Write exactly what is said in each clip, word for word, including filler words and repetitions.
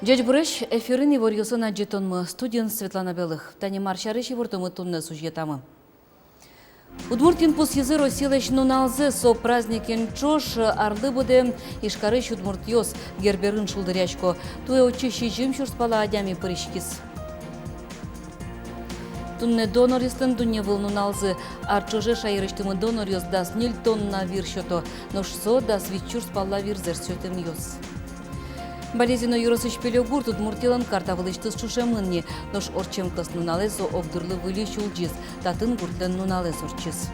Ӟечбуресь! Эфирын иворъёсын адӟытонмы, студиын Светлана Белых. Тани мар сярысь ивортомы туннэ сюжетамы. Удмуртиын пусйизы Россилэсь нуналзэ. Со праздникен ӵош арлы быдэ Ижкарысь удмуртъёс Герберын шулдыръясько. Туэ отчы сизьым сюрс пала адями пыриськиз. Туннэ доноръёслэн дунневыл нуналзы. Ар ӵоже шаерысьтымы доноръёс дас ньыль тонна вир сёто, нош со дас вить сюрс пала вирзэс сётэмъёс. Балезино ёросысь Пелёгурт Удмуртилэн карта вылысьтыз ӵушемын ни, нош ортчем кӧснуналэ со огдырлы выльысь улӟиз, татын гуртлэн нуналэз ортчиз.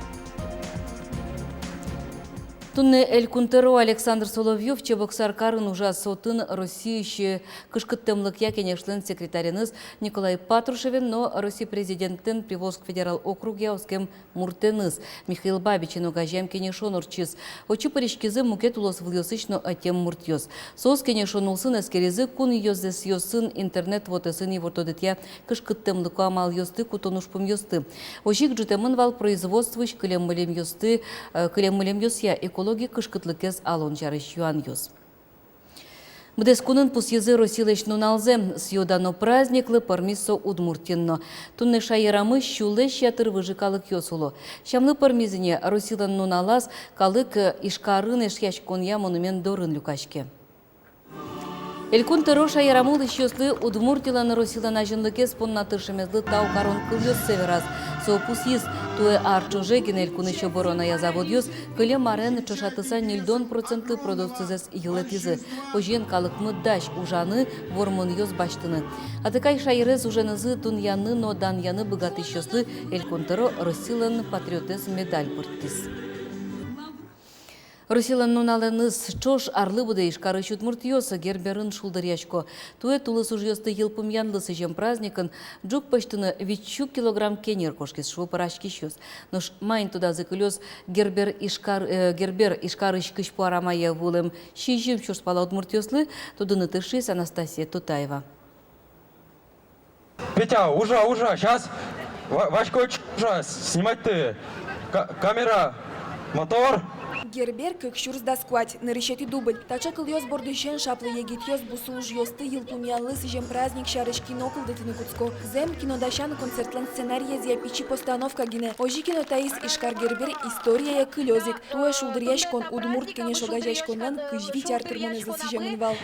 Туннэ Элькун тӧро Александр Соловьёв Чебоксар карын ужаз. Отын Россиысь кышкыттэмлыкъя кенешлэн секретареныз Николай Патрушевен но Россия Президентлэн Приволжск федерал округъя оскем муртэныз Михаил Бабичен огазеям кенешон ортчиз. Отчы пыриськизы мукет улосвылъёсысь но ӧтем муртъёс. Соос кенешон улсын эскеризы кун ёзэсъёсын интернет вотэсын ивортодэтъя кышкыттэмлыко амалъёсты кутон ужпумъёсты. Озьы ик ӝутэмын вал производствоысь кылем-мылемъёсты, э, кылем-мылемъёсъя экологи кышкытлыкез алон сярысь юанъёс. Быдэс кунын пусйизы Россилэсь нуналзэ. Сӥё-дано праздниклы пӧрмиз со Удмуртиын но. Туннэ шаерамы сюлэсь ятыр выжы калыкъёс уло. Сямлы пӧрмиз ини: Россилэн нуналаз калык, э, Ижкарын Эшъяськонъя монумент дорын люкаське. Элькун тӧро шаерамы улӥсьёслы Удмуртилэн Россилэн азинлыкез понна тыршемезлы тау карон кылъёссэ вераз. Со пусйиз: туэ ар ӵоже гинэ элькунысь оборонъя заводъёс кылем арен ӵошатыса ньыльдон процентлы продукцизэс йылэтӥзы. Озьыен, калыкмы дась ужаны, вормонъёс басьтыны. Атыкай шаерез уженызы дунъяны но данъяны быгатӥсьёслы Элькун тӧро Россилэн патриотэз медаль пыртӥз. Россилэн нуналэныз ӵош арлы быдэ Ижкарысь удмуртъёс Герберын шулдыръясько. Туэ тулыс ужъёсты йылпумъянлы сӥзем праздникын ӝук пӧзьтыны витьсю килограмм кенер кошкиз, шуо пӧраськисьёс. Нош маин тодазы кылёз Гербер Ижкар-, э, Гербер Ижкарысь Кызьпу арамае вуэм сизьым сюрс пала удмуртъёслы, тодыны тыршиз Анастасия Тутаева. Петя, ужа, ужа, щас. Ва-, Васько, ч-, ужа, с-, снимать ты. Ка-, камера, мотор. Гербер кык сюрс дас куать, нырысетӥ дубль. Таӵе кылъёс бордысен шаплы егитъёс бусы ужъёсты йылпумъянлы сӥзем праздник сярысь кино кылдытыны кутско. Зэм, кинодасян концертлэн сценариезъя пичи постановка гинэ. Озьы кино таиз Ижкар Гербер историяе кылёз ик. Туэ шулдыръяськон Удмурт Кенеш огазеяськонлэн кызь вить ар тырмонэзлы сӥземын вал.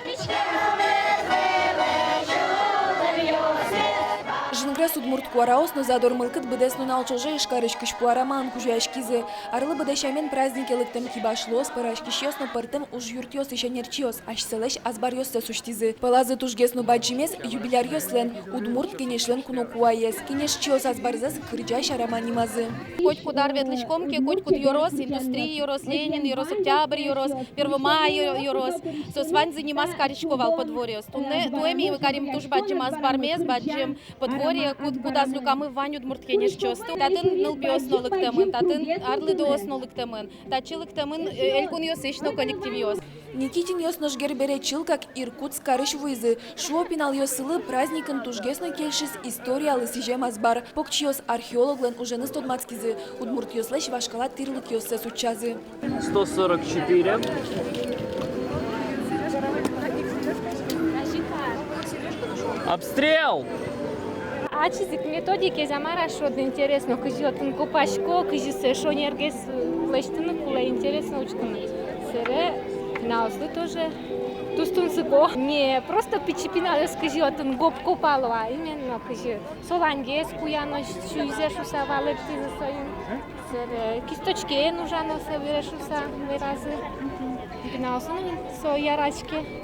Жингрес удмурт куараос но задор мылкыд быдэс нунал ӵоже Ижкарысь Кызьпу арамаын кузёяськизы. Арлы быдэ сямен празднике лыктэм кибашлыос, пӧраськисьёс но пӧртэм ужъюртъёсысь ӧнерчиос асьсэлэсь азбаръёссэс усьтӥзы. Пӧлазы тужгес но бадӟымез юбиляръёслэн, Удмурт Кенешлэн куно куаез. Кенешчиос азбарзэс кырӟась арама нимазы. Котькуд ар ветлӥськом ке, котькуд ёрос, Индустрия ёрос, Ленин ёрос, Октябрь ёрос, Первомай ё-, ёрос, соос ваньзы нимаз карисько вал подворьеос. Туннэ, туэ ми карим туж бадӟым азбармес, бадӟым подворье, куд-, кудаз люкамы вань Удмурт Кенешчиосты. Татын нылпиос но лыктэмын, татын арлыдоос но лыктэмын, татчы лыктэмын, э, элькунъёсысь но коллективъёс. Никитинъёс нош Гербере чылкак Иркутск карысь вуизы. Шуо, пиналъёссылы праздникын тужгес но кельшиз историялы сӥзем азбар. Покчиос археологлэн уженыз тодматскизы, удмуртъёслэсь вашкала тӥрлыкъёссэс утчазы. Сто сорок четыре. Обстрел! Ачиз ик методикаез, а мар-а шуод, интересно, кызьы отын копасько, кызьы сое шонергес лэсьтыны кулэ, интересно учкыны. Сэре пиналъёслы тоже туж тунсыко. Не просто пичи пиналъёс кызьы отын гоп копало, а именно кызьы соланьгес куяно, сюйзэ шуса валэктӥзы соин. Сэре кисточкаен ужано собере шуса веразы. Пиналъёслы но со яраське.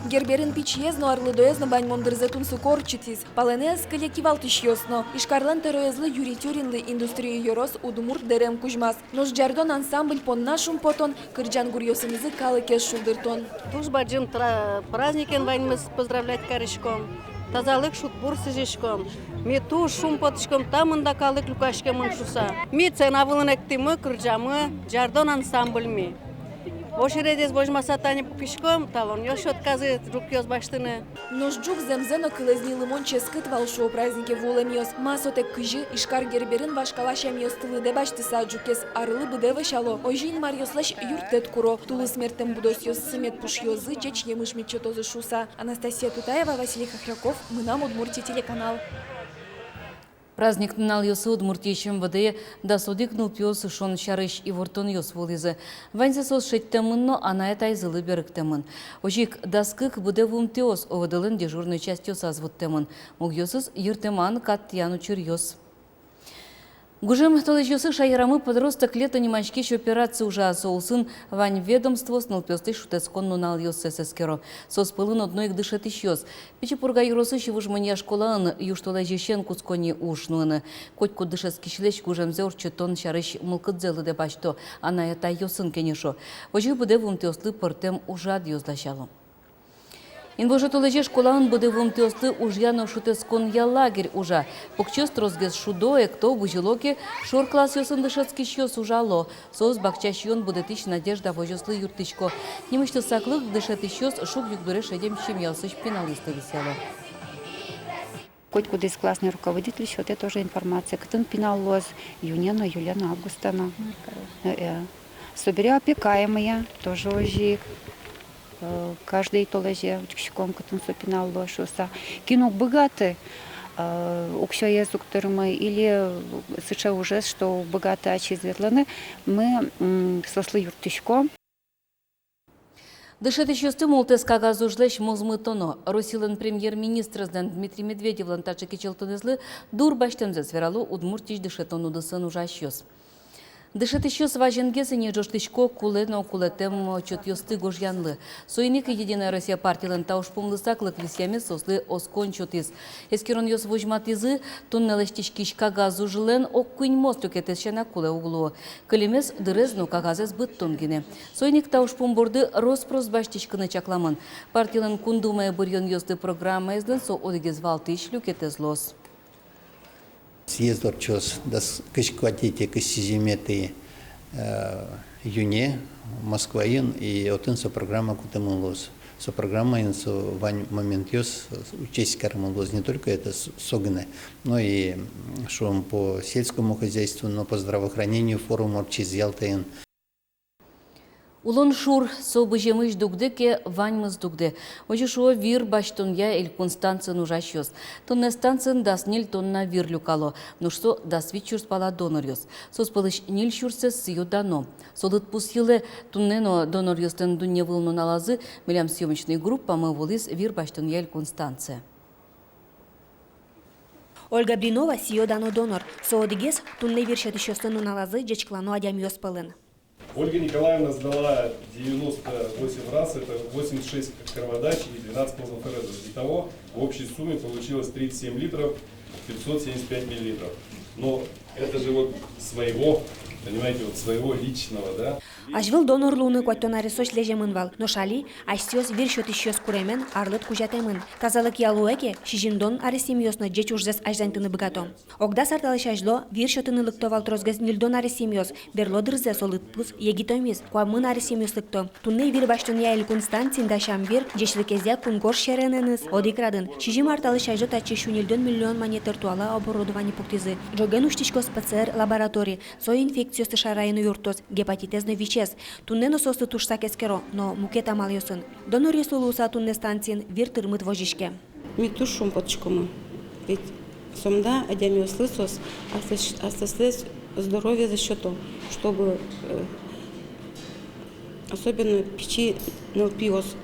Герберын пичиез но, арлыдоез но ваньмон дырзэ тунсыко ортчытӥз. Палэнэ ӧз кыле кивалтӥсьёс но. Ижкарлэн тӧроезлы Юрий Тюринлы Индустрия ёрос удмурт дэрем кузьмаз. Нош «Ӟардон» ансамбль понна шумпотон — кырӟан гуръёсынызы калыкез шулдыртон. Туж бадӟым тра-, праздникен ваньмыз поздравлять кариськом. Тазалык, шудбур сӥзиськом. Ми туж шумпотӥськом, та мында калык люкаськемын шуса. Ми сцена вылын эктӥмы, кырӟамы, «Ӟардон» ансамбльмы. Очередез возьмаса тани пукиськом, талонъёс сётказы ӝукъёс басьтыны. Нош ӝук зэмзэ но кылэз ньылымон ческыт вал, шуо празднике вуэмъёс. Ма сотэк кызьы, Ижкар Герберын вашкала сямъёсты лыдэ басьтыса, ӝукез арлы быдэ вӧсяло. Озьы инмаръёслэсь юрттэт куро. Тулыс мертэм будосъёссы мед пушъёзы, ӟеч емыш мед сётозы шуыса. Анастасия Тутаева, Василий Хохряков, «Мынам Удмуртие» телеканал. Праздник нуналъёсы Удмуртиысь МВД-е дас одӥг нылпиос ышон сярысь ивортонъёс вуылӥзы. Ваньзэ соос шедьтэмын но анай-атайзылы берыктэмын. Озьы ик дас кык быдэ вуымтэос ОВД-лэн дежурной частьёсаз вуттэмын. Мугъёсыз йыртэман кат тӥян учыръёс. Гужем толэзьёсы шаерамы «Подросток лета» нимаськись операция ужа. Со улсын вань ведомствоос нылпиослэсь шутэтскон нуналъёссэс эскеро. Соос пӧлын одно ик дышетӥсьёс. Пичи Пурга ёросысь Вуж Монья школаын южтолэзьысен кутско ни уж нуыны. Котькуд дышетскисьлэсь гужемзэ ортчытон сярысь мылкыдзэ лыдэ басьто, анай-атайёсын кенешо. Озьы быдэ вуымтэослы пӧртэм ужрадъёс дасяло. Инвожо толэзе школаын быдэ вуымтэослы ужъя но шутэтсконъя лагерь ужа. Покчиос тросгес шудо, экто, бызьыло ке, шор классъёсын дышетскисьёс ужало. Соос бакча сиён будэтӥсь «Надежда» возёслы юрттӥсько. Нимысьтыз саклык дышетӥсьёс шуг-югдуре шедем семьяосысь пиналъёслы висъяло. Котькудӥз классный руководитель сётэ тоже информация, кытын пинал луоз июне но, июле но, августе но. Э, э. Собере опекаемые тоже озьы ик. Э, каждый толэзе учкиськом, кытын со пинал луоз шуыса. Кин уг быгаты, э, уксёез уг тырмы или сыӵе ужез, что уг быгаты ачиз ветлыны, мы, м, соослы юрттӥськом. Дышетӥсьёсты мултэс кагаз ужлэсь мозмытоно. Россилэн премьер-министрезлэн Дмитрий Медведевлэн таӵе кичӧлтонэзлы дур басьтэмзэс верало Удмуртиысь дышетон удысын ужасьёс. Дышетӥсьёс вазенгес ини ӝожтӥсько кулэ но кулэтэм отчётъёсты гожъянлы. Соин ик «Единая Россия» партилэн та ужпумлы саклык висъямез соослы оскон сётӥз. Эскеронъёс возьматӥзы: туннэ лэсьтӥськись кагаз ужлэн ог куиньмос люкетэз сяна кулэ уг луы. Кылемез дырез но кагазэз быдтон гинэ. Соин ик та ужпум борды рос-прос басьтӥськыны чакламын. Партилэн Кун Думае быръёнъёслы программаезлэн со одӥгез валтӥсь люкетэз луоз. Съезд ортчоз дас кызь куатетӥ, кызь сизьыметӥ, э, июне Москваын, и отын со программа кутэмын луоз. Со программаын со вань моментъёс учесть каремын луоз, не только это с-, со гинэ, но и, м, шуом, по сельскому хозяйству, но по здравоохранению форум ортчиз Ялтаын. Улон шур, со быземысь дугдэ ке, ваньмыз дугдэ. Озьы шуо вир басьтонъя элькун станциын ужасьёс. Туннэ станциын дас ньыль тонна вир люкало, нош со дас вить сюрс пала доноръёс. Соос пӧлысь ньыль сюрсэз сӥё-дано. Со лыдпус йылэ. Туннэ но доноръёслэн дунневыл нуналазы милям съёмочной группамы вуылӥз вир басьтонъя элькун станцие. Ольга Блинова сӥё-дано донор. Со одӥгез туннэ вир сётӥсьёслэн нуналазы ӟечкылано адямиос пӧлын. Ольга Николаевна сдала девяносто восемь раз, это восемьдесят шесть кроводач и двенадцать плазмоферезов. Итого в общей сумме получилось тридцать семь литров пятьсот семьдесят пять миллилитров. Но это же вот своего, понимаете, вот своего личного, да? Азьвыл донор луыны куатьтон аресозь лэземын вал, нош али асьсэос вир сётӥсьёс куремен, арлыд кузятэмын. Тазалыкъя луэ ке, сизьымдон аресъемъёс но ӟеч ужзэс азьланьтыны быгато. Ог дас ар талэсь азьло вир сётыны лыкто вал тросгес ньыльдон аресъемъёс, берло дырзэ со лыдпус егитомиз, куамын аресъемъёс лыкто. Туннэ вир басьтонъя элькун станциын дасям вир ӟечлыкезъя кунгож сьӧрынэныз одӥг радын. Сизьым ар талэсь азьло татчы сю ньыльдон миллион манет ӧр туала оборудование пуктӥзы. Ӝоген усьтӥськоз ПЦР лаборатория, со инфекциосты шараяны юрттоз, гепатитэз но ВИЧез. Туннэ но соосты туж сак эскеро, но мукет амалъёсын. Доноръёслы луыса туннэ станциын вир тырмыт возиське. Ми туж шумпотӥськомы. Ведь сомында адямиослы соос аслэс-, аслэсьтыз здоровьезэс сёто, чтобы, э, особенно пичи нылпиос.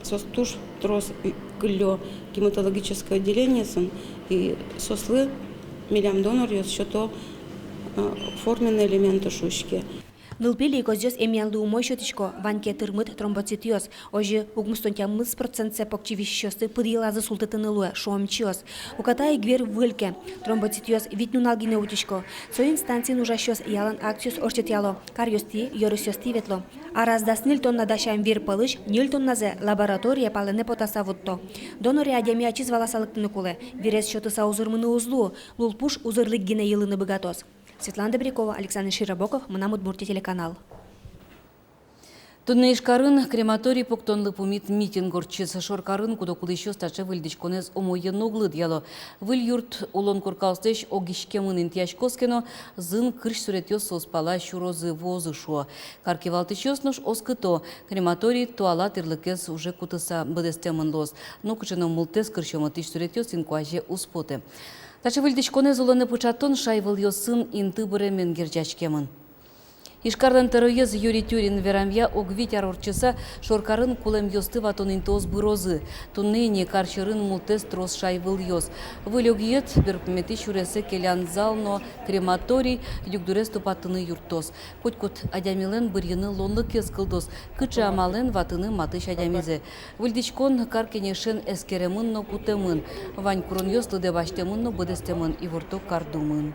Соос туж трос кыллё гематологическое отделениосын, и соослы милям доноръёс сёто, э, форменные элементы шуиське. Нылпи лейкозъёс эмъянлы умой сётӥсько, вань ке тырмыт тромбоцитъёс. Озьы укмыстон тямыс процентсэ покчи висисьёсты пыд йылазы султытыны луэ, шуо эмчиос. Уката ик вир выль ке, тромбоцитъёс вить нунал гинэ утисько. Соин станциын ужасьёс ялан акциос ортчытъяло, каръёстӥ, ёросъёстӥ ветло. Араз дас ньыль тонна дасям вир пӧлысь ньыль тонназэ лабораторие палэнэ потаса вутто. Доноре адями ачиз валаса лыктыны кулэ. Вирез сётыса узырмыны уз луы, лулпуш узырлык гинэ йылыны быгатоз. Светлана Добрякова, Александр Широбоков, «Мынам Удмуртие» телеканал. Туннэ Ижкарын крематорий пуктонлы пумит митинг ортчиз. Шоркарын куд-ог улӥсьёс таӵе выльдӥськонэз умоен уг лыдъяло. Выль юрт улон коркаослэсь огиськемын интыяськоз ке но, зын кырсь суретъёс соос пала сюрозы, вуозы, шуо. Кар кивалтӥсьёс нош оскыто: крематорий туала тӥрлыкез уже кутыса быдэстэмын луоз. Нокыӵе но мултэс кырсьёмытӥсь суретъёс инкуазе уз потэ. Таӵе выльдӥськонэз улонэ пыӵатон шайвылъёсын инты быремен герӟаськемын. Ижкарлэн тӧроез Юрий Тюрин верамъя, ог вить ар ортчыса, Шоркарын кулэмъёсты ватон интыос бырозы. Туннэ ини кар сьӧрын мултэс трос шайвылъёс. Выль огъет берпуметӥ сюресэ келян зал но крематорий югдурез тупатыны юрттоз. Котькуд адямилэн бырйыны луонлыкез кылдоз, кыӵе амалэн ватыны матысь адямизэ. Выльдӥськон кар кенешен эскеремын но кутэмын. Вань куронъёс лыдэ басьтэмын но быдэстэмын, иворто Кар думын.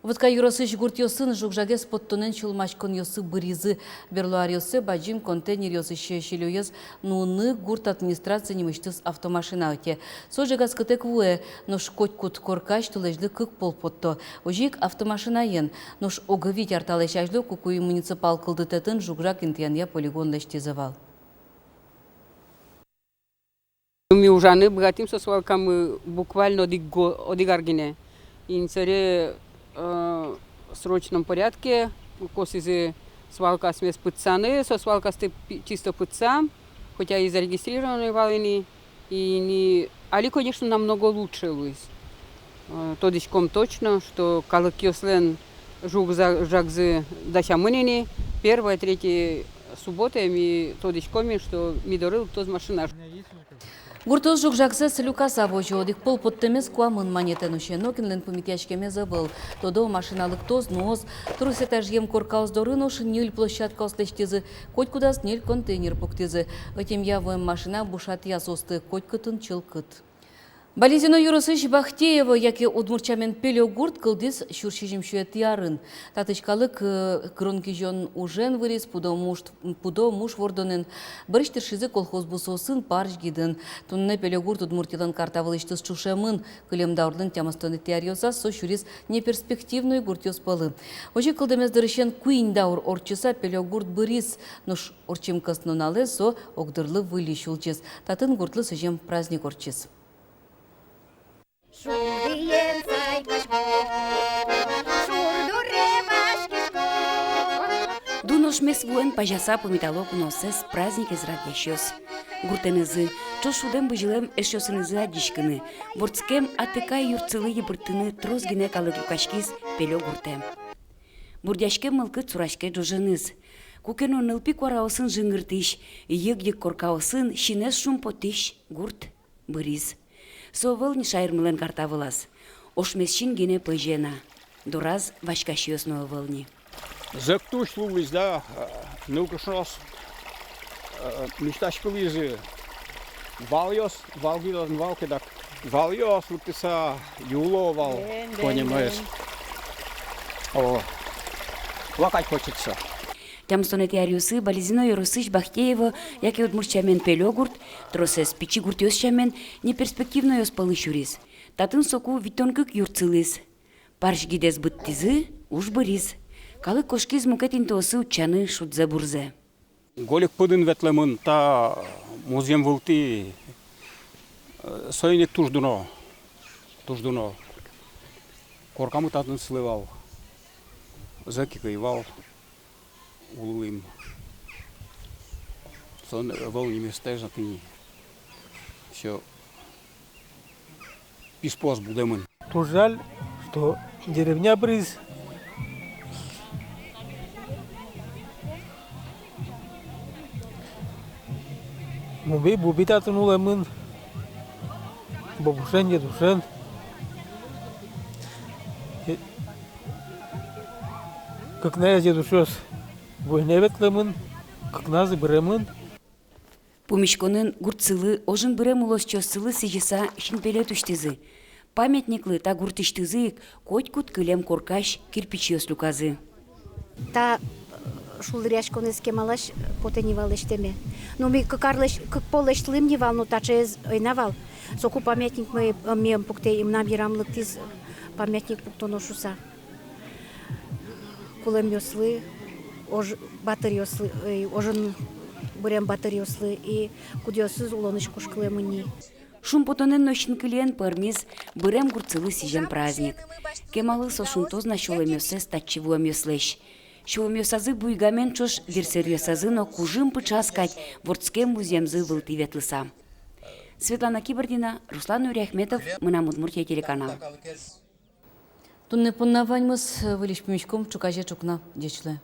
Вотка ёросысь гуртъёсын жуг-жагез поттонэн сюлмаськонъёссы быризы. Берло аръёсы бадӟым контейнеръёсысь сӥльёез нуыны гурт администрация нимысьтыз автомашина ӧте. Со ӝегатскытэк вуэ, нош котькуд коркась толэзьлы кык пол потто. Озьы ик автомашинаен. Нош ог вить ар талэсь азьло Кукуй муниципал кылдытэтын жуг-жаг интыянъя полигон лэсьтӥзы вал. Ми ужаны быгатӥм со свалкамы буквально одӥг го-, одӥг ар гинэ. Ини сэре, э, срочном порядке косӥзы свалкаосмес пытсаны, со свалкаосты пи-, чисто пытсам, хотя и зарегистрированный вал ини, и ини, али, конечно, намного лучше луиз. Э, тодӥськом точно, что калыкъёслэн жуг-за-, жагзы дасямын ини, первой, третьей субботаен ми тодӥськом ини, что ми доры лыктоз машина. Гуртоос жуг-жагзэс люкаса возё, одӥг пол поттэмез куамын манетэн усе, нокинлэн пумитъяськемез ӧвӧл. Тодо, машина лыктоз, нуоз. Трос этажъем коркаос доры нош ньыль площадкаос лэсьтӥзы, котькудаз ньыль контейнер пуктӥзы. Ӧтемъя вуэм машина бушатъя соосты, котькытын чылкыт. Балезино ёросысь Бахтеево, яке удмурт сямен Пелёгурт, кылдӥз сюрс сизьым сюэтӥ арын. Татысь калык, э, кырон-кизён ужен выриз, пудо муш, пудо муш вордонэн. Бӧрысь тыршизы колхоз бусыосын, парсь гидын. Туннэ Пелёгурт Удмуртилэн карта вылысьтыз ӵушемын. Кылем даурлэн тямыстонэтӥ аръёсаз со сюриз неперспективной гуртъёс пӧлы. Озьы кылдэмез дырысен куинь даур ортчыса Пелёгурт быриз, нош ортчем кӧснуналэ со огдырлы выльысь улӟиз. Татын гуртлы сӥзем праздник ортчиз. Дун ошмес вуэн пазяса пумитало куноосыз праздникез радъясьёс. Гуртэнызы, ӵош шудэм-бызьылэм эшъёсынызы адӟиськыны, вордскем атыкай юртсылы йыбырттыны трос гинэ калык люкаськиз Пелёгуртэ. Бурдъяськем мылкыд сураське ӝоженыз. Куке но нылпи куараосын жингыртӥсь, йыг-йыг коркаосын синэз шумпотӥсь гурт быриз. Со ӧвӧл ни шаермылэн карта вылаз. Ошмес син гинэ пӧзе на. Дораз васькасьёс но ӧвӧл ни. Зӧк туж луиз да, э, нылкышноос, э, мисьтаськылӥзы. Валъёс, вал гидон, вал кедак. Валъёс лыктыса юло вал. Бен, бен, коньымез. Бен. О, плакать хочется. Тямыстонэтӥ аръёсы Балезино ёросысь Бахтеево, яке удмурт сямен Пелёгурт, тросэз пичи гуртъёс сямен, неперспективнойёс пӧлы сюриз. Татын соку витьтон кык юрт сылӥз. Парсь гидэз быдтӥзы, уж быриз. Калык кошкиз мукет интыосы утчаны шудзэ-бурзэ. Гольык пыдын ветлэмын та музъем вылтӥ, э, соин ик туж дуно, туж дуно. Коркамы татын сылэ вал, зӧк ик ӧй вал. Улӥм. Со ӧвӧл ни местаез на тӥни. Всё. Писпуос будэмын. Туж жаль, что деревня быриз. Буби, буби татын улэмын. Бабушен, дедушен. Э, кыкназы дедушъёс войнае ветлэмын, кыкназы быремын. Пумиськонын гуртсылы, ожын бырем улосчиоссылы сӥзьыса синпелет усьтӥзы. Памятниклы та гуртысьтызы ик котькуд кылем коркась кирпичъёс люказы. Та, э, шулдыръяськонэз кемалась, э, потэ ни вал лэсьтэме. Ну, ми кык арлэсь-, кык пол лэсьтылӥм ни вал, но таӵеез ӧй на вал. Соку памятник ми, э, ми ӧм пуктэ, и мынам йырам лыктӥз, э, памятник пуктоно шуыса. Кулэмъёслы, Ож батыръёслы, ой, ожын бырем батыръёслы и кудъёсыз улонысь кошкылэмын ни. Шумпотонэн но синкылиен пӧрмиз бырем гуртсылы сӥзем праздник. Кемалы со шунтоз на сюлэмъёссэс татчы вуэмъёслэсь. Сюлэмъёсазы буйгамен ӵош вирсэръёсазы но кужым пыӵаз кадь вордскем музъемзы вылтӥ ветлыса. Светлана Кибардина, Руслан Нуриахметов, «Мынам Удмуртие» телеканал. Туннэ понна ваньмыз. Выльысь пумиськом ӵуказе ӵукна. Ӟеч луэ.